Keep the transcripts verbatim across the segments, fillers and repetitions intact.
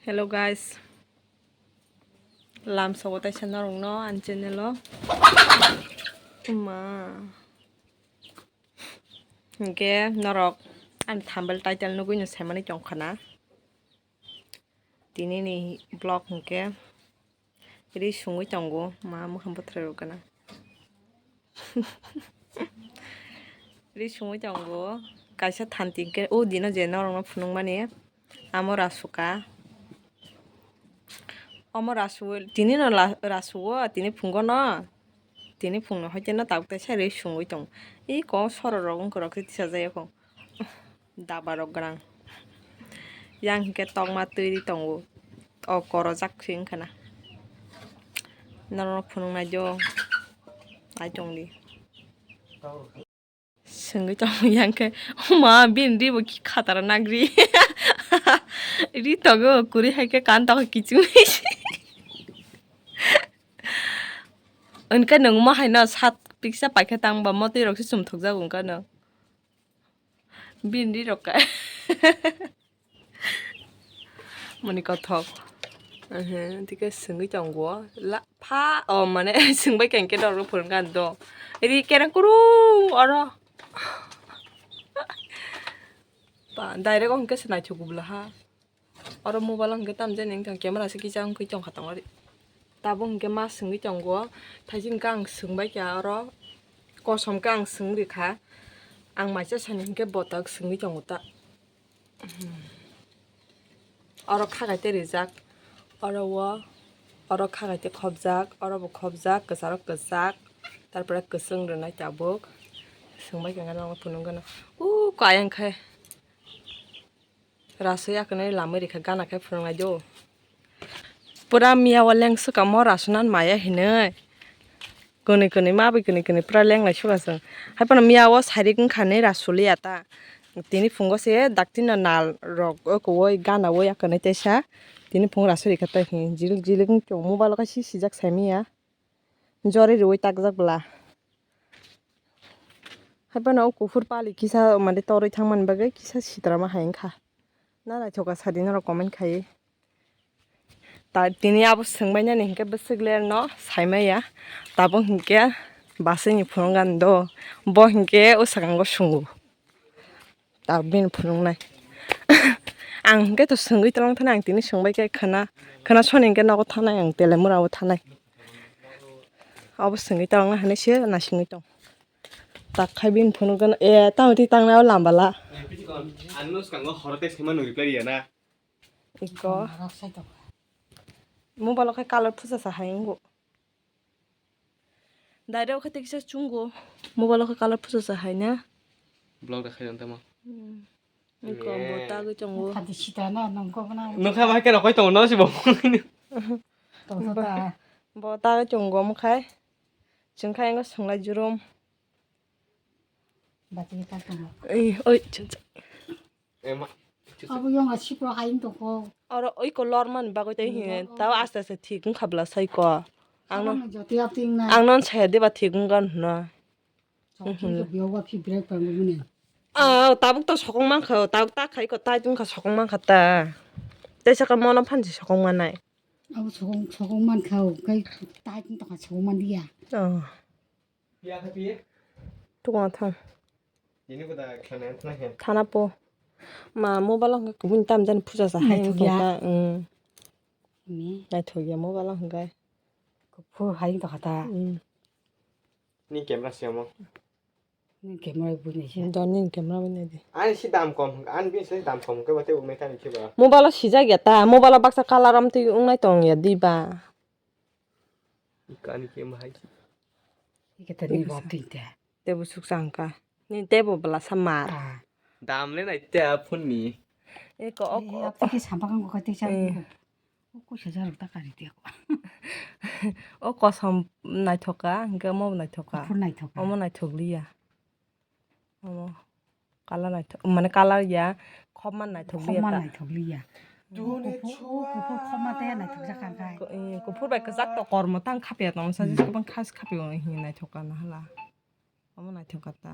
Hello guys, lamsogo taisa norokno ani channel o. Ma. Hinkhe norok ani thumbnail title nugwi no saimani tongkha na. Tini ni vlog hinkhe ri sungwi tongo, ma mukhang bwtharwi rwgana. Ri sungwi tongo, kaisa thanti hinkhe o dino je norokno phunukmani amo rasuka. Omo rasuo, tini no la-, rasuo, tini phungo no, tini phungno hoite no tabuk taisa ri sungwi tongo. I kok sorok rok wngkha rok khe tisa jaya kho. Daba rok gwnang. Yang hinkhe tokma twi ri tongo. O korojak se wngkha na. Norok phunuk nai jo. Ai tong di. Sengwi tong yang khe. Ma bini ri bo ki khatara nagri. Ri togo kuri hai khe kan tokha kiching. Wngkhe nwng mo hai no sat piksa paikha tang ba motwi rok se chum thok jago wngkha no. Bini rok ka. Mani kothok. Ehe, tike sengwi tongo. La, pha, o, mane, sengbai khe hwnkhe norok phunukha do. Ri kereng kuru, oro. Ba, direct o hwnkhe se naithok bwla ha. Oro mobile o hwnkhe tamjani wngkha camera se kisa wngwi tongkha tongori. Tabuk hwnkhe ma sengwi tongo. Thaising khe ang sengbai kha oro. Kosom khe ang seng rikha. Ang maisa sani hwnkhe botok sengwi tongo ta. Oro khagai tei rijak, oro o, oro khagai tei khopjak, oro bo khopjak, kwcharo kwchak, tarpore kwchwng rwnai tabuk. Swngbai khe gana phunukgwno, o kayang khe rasui akwni lamwi rikha gana khe phunuknai do. Pura miya o leng swkamo rasunan maya hinwi. Kwnwi kwnwi ma bai kwnwi kwnwi pura lenglai suka chwng. Hai phano miya o sairik wngkha hinwi rasuliya ta. Tini phungo se dakti no nal rok o kuwoi gana o ya kwnwi teisa. Tini phungo rasui rikha tai hinwi jilik jilik wng chwng mobile o kaisa sijak sai manya. Jori riui takjak bwla. Hai phano o kuphur pali kisa mane torwi thangmani bagwi kisa sitrama hai wngkha. Na naithoka sadi norok comment khai. Ta tini abo swngbainani hinkhe bwswk ler no saimaya. Tabuk hinkhe baswkni phunukgani do. Bo hinkhe o swkango sungo. Tabuk bini phunuknai. Ang hinkhe to swngwi tongthana, ang tini swngbai khe khwna, khwna soni hinkhe nogo thanai, ang Telemura o thanai. Abo swngwi tongna hinwi se naisingwi tong. Tak khai bini phunukgano, e, tamo twi tangnai o lambala. Ang no swkango horo tei saimanung reply riya na. Iko. Mobile o khe color phusa sa hai wngo. Direct o khe tei kisa chungo. Mobile o khe color phusa sa hai na. Vlog da khai tamo. Hmm. Iko bo tagwi chungo. Khadi sita na nang ko na. Nokha bai khe rokoi tongo no si bo. Tong ta. Bo tagwi chungo mo khai. Chwng khai ngo swng lai jurum. Bati ta tongo. Ei, oi, chwng chwng. Ema. Abo yong a sipro hain tongkho. Oro oi ko lor man bagwi tei hin. Tao aste aste thik wngkha bwla sai ko. Ang no, ang non saya deba thik wngkha hwna. Ah, tabuk to sokong mankha, tabuk ta khai ko tai wngkha sokong mankha ta. Tei saka mono phansi sokong manai. Abo sokong, sokong mankha, kai tai wng tongkha sokong manliya. Oh. Tukang thang. Thana po. Ma mobile hwnkhe kubun tam jani puja sa hai wngkha. Naithok ya mobile hwnkhe. Kuphur hai wngkha ta. Ni camera se mo. Ni camera bui nai se. Don ni camera bui nai di. Ani si dam kom, ani bin si dam kom ke bate umai tani ke ba. Mobile sijak ya ta, mobile baksa color am twi wngnai tong ya di ba. Ikani ke mahai. Ike tani bok tin te. Tebo suk sangka. Ni tebo bela samar. Dam le nai te a phone ni. Eko ok. Apte ke sampa kang ko kate sa. Ko sa jar ta kari te ko. O kosom naithoka, hingke mo naithoka. Phone naithoka. Omo naithokliya. Omo color naithok, mane color ya, khopma naithok liya ta. Khopma naithok liya. Kuphur, kuphur khopma te naithok jak kha khai. Ko-, eh, kuphur bai kwchak to kormo tang khapya tong sa, jis kwbang khas khapya hinwi naithok ka na hala. Omo naithok ka ta.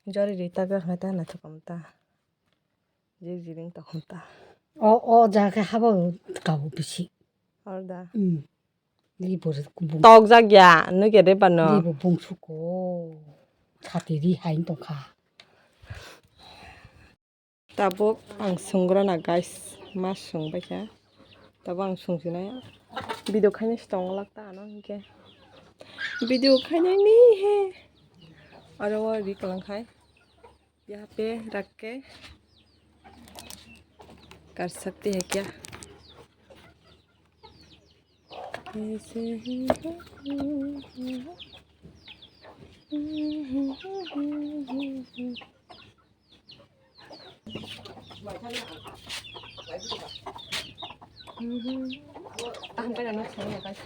Jori ri ta gak nai ta naithok ka ta. Jiri jiri wng tong kha ta. O, o jaga khe habo kabo bisi. Arda. Hmm. Libo kubung. Tok jak ya, no kede pano. Libo bung suko. Khati ri hai tongkha. Tabuk ang swngrana guys, ma swngbaikha. Tabuk ang swngsinai. Video khainai se tonglak ta ano hinkhe. Video khainai ni he. Aro o ri kwlwng khai. Yaha pe rakh ke kar sakte hai kya? Aise hi. Aham kaya nak sana guys.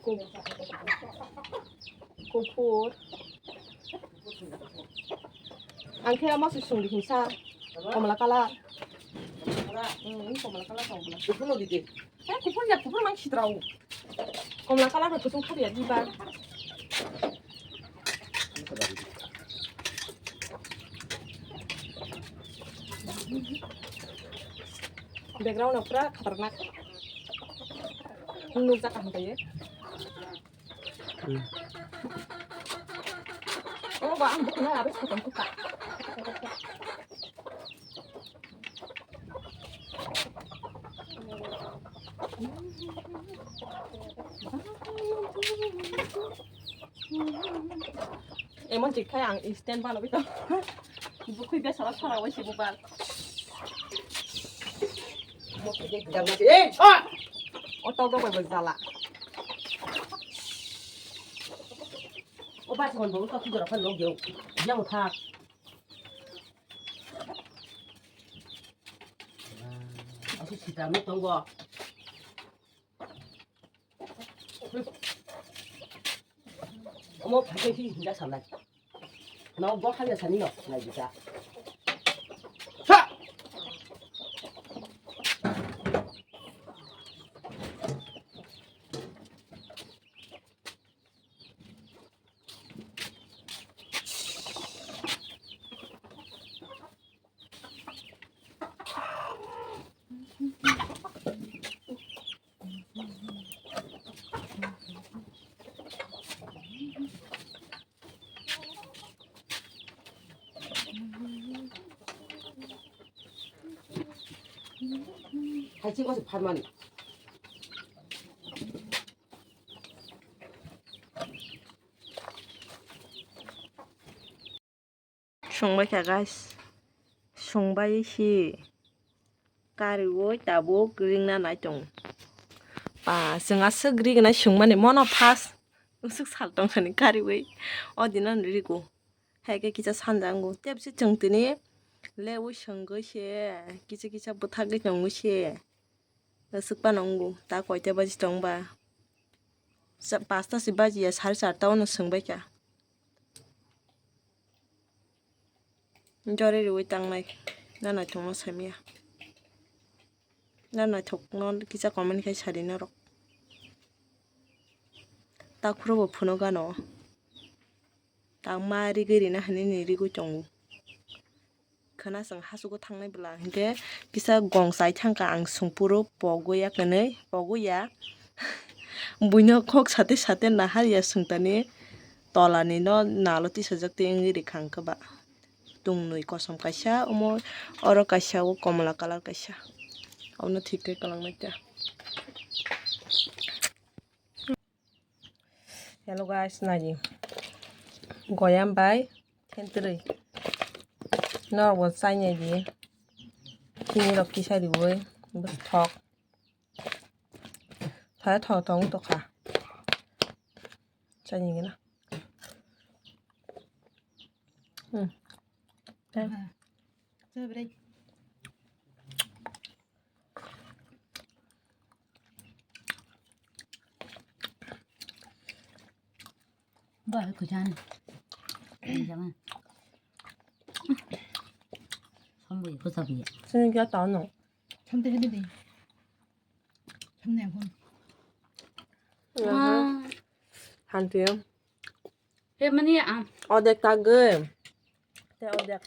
Kup-, kupur. Ang khe ama se sung di hinsa. Komla kala. Hmm, komla kala tong bla. Kuphur no di de. Eh, kuphur ya, kuphur mang sitrao. Komla kala no kusung khabi ya diba. Background no pura khatarnak. Nuk jak kaham kaya. Hmm. Oh, ba, ang bukna abis khatam kuka. Emon chik khai ang stand bano bito. Bukhui besa sara wai si bubal. Oto dogoi bo jala. O ba chon bo to kidora phan log yo. Yang tha. Asu sita mi tongo. Omo phaikhe hi hinja sanai. No bo hamya sani no nai bisa. Sa! Hai ching ko se pharmani. Sungbai kha guys. Sungbai si kariui tabuk ringna nai tongo. Ba, chwng aswk rignai sungmani mono first usuk sal tongthani kariui o dino rigo. Hai khe kisa sanja wngo. Tei bisi chwng tini leui swngwi se kisa kisa bwthagwi tongwi se. Aswk phano wngo. Ta koita baji tongba? Sa-, pasta se baji ya, sari charta ono swngbai kha. Jori riui tangnai. Na naithokno saimaya. Na naithokno kisa comment khai sadi norok. Takhuro bo phuno gano. Tangma rigwi rina hinwi ni rigwi tongo. Khwna chwng hasugo thangnai bwla hinkhe kisa gong chai thangkha ang sungphuru pogwi ya kwnwi, pogwi ya. Buino kok sate sate nahar ya sungtani tolani no nalo tisajak twi wngwi rikha hwnkhe ba. Tungnwi kosom kaisa omo, oro kaisa o komla colour kaisa. Omo thik khe kwlangnai ta. Hello guys, naidi. Goyam bai thentwrwi. Norok bo chainai di. Chini rok kisa riui bwswk thok. Saya thok thok wng tokha. Chaini gana. Hmm. Ba, kujan. Jangan. Sambo ya, kau sabi ya. Sini kya tahu no? Sampai gede deh. Sampai aku. Aha. Hantu ya. He mani ya. Odek tagem. Tei o dek.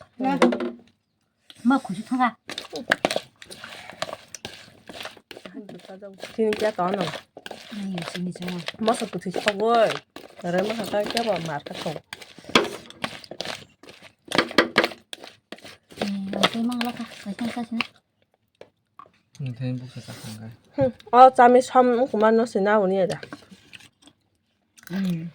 Ma khusu thanga. Tini kya to ano. Ani sini chama. Masa kuthi chogoi. Tare masa ka kya ba mar ka to. Ni ang tei mang la ka. Kaisa kaisa. Nithai buksa chakang kai. O chami som kumar no sina uni ada. Hmm.